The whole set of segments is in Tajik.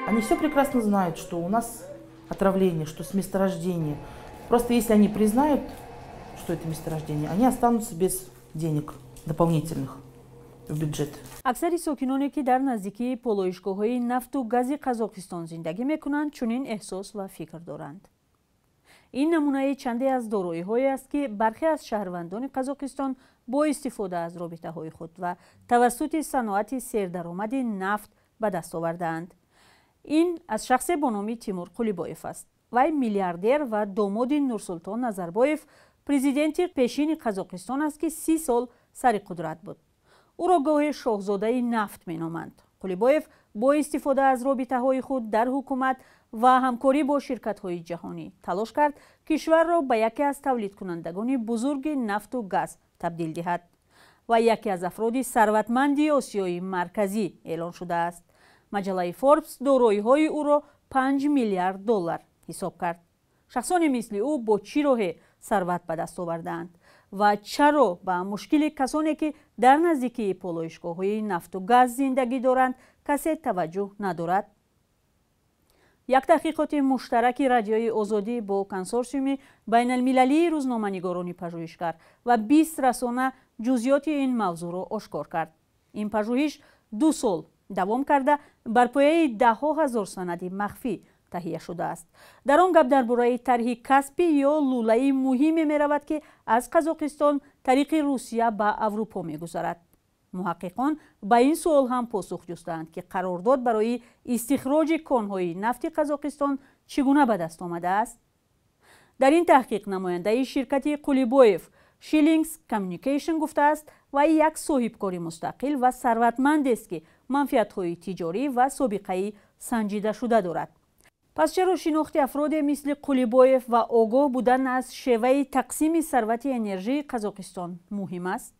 Они все прекрасно знают, что у нас отравление, что с месторождения. Просто если они признают, что это месторождение, они останутся без денег дополнительных в бюджет. Аксари сокиноне, ки дар наздикии полоишгоҳҳои нафту гази Қазоқистон зиндагӣ мекунанд, чунин эҳсос ва фикр доранд. Ин намунаи чанде аз дороиҳое аст, ки бархе аз шаҳрвандони Қазоқистон бо истифода аз робитаҳои худ ва тавассути саноати сердаромади нафт ба даст овардаанд. Ин аз шахсе бо номи Тимур Қулибоев аст. Вай миллиардер ва домоди Нурсултон Назарбоев, президенти пешини Қазоқистон аст, ки 30 сол сари қудрат буд. Ӯро гоҳе шоҳзодаи нафт меноманд. Қулибоев бо истифода аз робитаҳои худ дар ҳукумат ва ҳамкорӣ бо ширкатҳои ҷаҳонӣ талош кард кишварро ба яке аз тавлидкунандагони бузурги нафту газ табдил диҳад ва яке аз афроди сарватманди Осиёи Марказӣ эълон шудааст. Маҷаллаи Форбс дороиҳои ӯро 5 миллиард доллар ҳисоб кард. Шахсоне мисли ӯ бо чӣ роҳе сарват ба даст овардаанд ва чаро ба мушкили касоне, ки дар наздикии полоишгоҳҳои нафту газ зиндагӣ доранд, касе таваҷҷӯҳ надорад? Як таҳқиқоти муштараки Радиои Озодӣ бо Консорсиуми байналмилалии рӯзноманигорони пажӯҳишгар ва 20 расона ҷузъиёти ин мавзӯъро ошкор кард. Ин пажӯҳиш 2 сол давом карда, бар пояи даҳҳо ҳазор санади махфӣ таҳия шудааст. Дар он гап дар бораи тарҳи Каспӣ ё лӯлаи муҳиме меравад, ки аз Қазоқистон тариқи Русия ба Аврупо мегузарад. Муҳаққиқон ба ин суол ҳам посух ҷустаанд, ки қарордод барои истихроҷи конҳои нафти Қазоқистон чӣ гуна ба даст омадааст. Дар ин таҳқиқ намояндаи ширкати Қулибоев, Шиллингс Communication, гуфтааст, вай як соҳибкори мустақил ва сарватмандест, ки манфиатҳои тиҷорӣ ва собиқаи санҷидашуда дорад. Пас чаро шинохти афроде мисли Қулибоев ва огоҳ будан аз шеваи тақсими сарвати энержии Қазоқистон муҳим аст?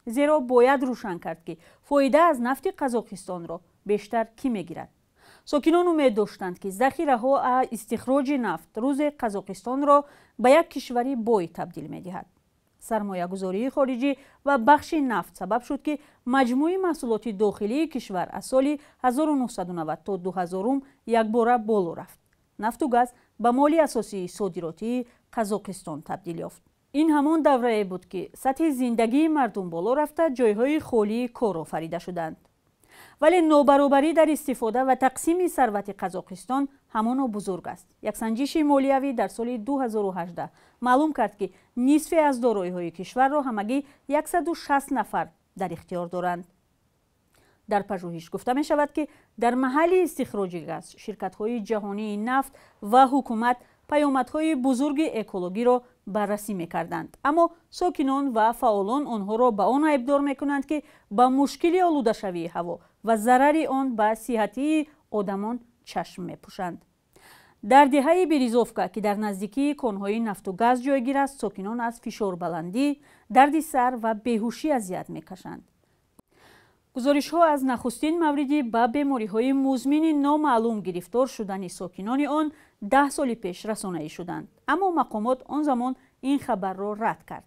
Зеро бояд рӯшан кард, ки фоида аз нафти Қазоқистонро бештар кӣ мегирад. Сокинон умед доштанд, ки захираҳо истихроҷи нафт рӯзе Қазоқистонро ба як кишвари бой табдил медиҳад. Сармоягузории хориҷӣ ва бахши нафт сабаб шуд, ки маҷмӯи маҳсулоти дохилии кишвар аз соли 1990 то 2000 якбора боло рафт. Нафту газ ба моли асосии содиротии Қазоқистон табдил ёфт. Ин ҳамон даврае буд, ки сатҳи зиндагии мардум боло рафта, ҷойҳои холии кор офарида шуданд. Вале нобаробарӣ дар истифода ва тақсими сарвати Қазоқистон ҳамоно бузург аст. Як санҷиши молиявӣ дар соли 2018 маълум кард, ки нисфе аз дороиҳои кишварро ҳамагӣ 160 нафар дар ихтиёр доранд. Дар пажӯҳиш гуфта мешавад, ки дар маҳалли истихроҷи газ ширкатҳои ҷаҳонии нафт ва ҳукумат паёмадҳои бузурги экологиро баррасӣ мекарданд, аммо сокинон ва фаъолон онҳоро ба он айбдор мекунанд, ки ба мушкили олудашавии ҳаво ва зарари он ба сиҳатии одамон чашм мепӯшанд. Дар деҳаи Березовка, ки дар наздикии конҳои нафту газ ҷойгир аст, сокинон аз фишорбаландӣ, дарди сар ва беҳушӣ азият мекашанд. Гузоришҳо аз нахустин мавриди ба бемориҳои музмини номаълум гирифтор шудани сокинони он 10 соли пеш расонаӣ шуданд, аммо мақомот он замон ин хабарро рад кард.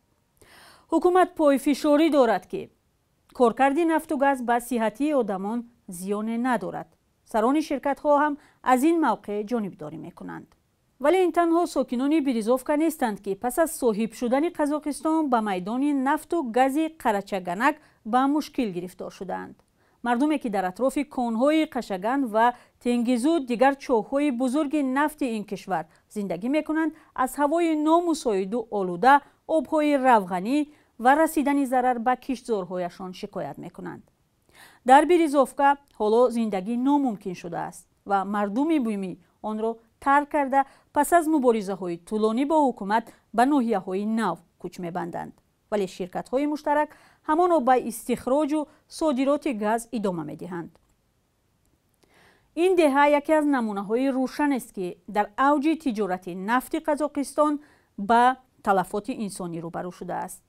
Ҳукумат пойфишорӣ дорад, ки коркарди нафту газ ба сиҳатии одамон зиёне надорад. Сарони ширкатҳо ҳам аз ин мавқеъ ҷонибдорӣ мекунанд. Вале ин танҳо сокинони Березовка нестанд, ки пас аз соҳиб шудани Қазоқистон ба майдони нафту гази Қарачаганак ба мушкил гирифтор шудаанд. Мардуме, ки дар атрофи конҳои Қашаган ва Тенгизу дигар чоҳҳои бузурги нафти ин кишвар зиндагӣ мекунанд, аз ҳавои номусоиду олуда, обҳои равғанӣ ва расидани зарар ба киштзорҳояшон шикоят мекунанд. Дар Березовка ҳоло зиндагӣ номумкин шудааст ва мардуми бумӣ онро тарк карда, пас аз муборизаҳои тӯлонӣ бо ҳукумат ба ноҳияҳои нав кӯч мебанданд. Вале ширкатҳои муштарак ҳамоно ба истихроҷу содироти газ идома медиҳанд. Ин деҳа яке аз намунаҳои рӯшанест, ки дар авҷи тиҷорати нафти Қазоқистон ба талафоти инсонӣ рӯбарӯ шудааст.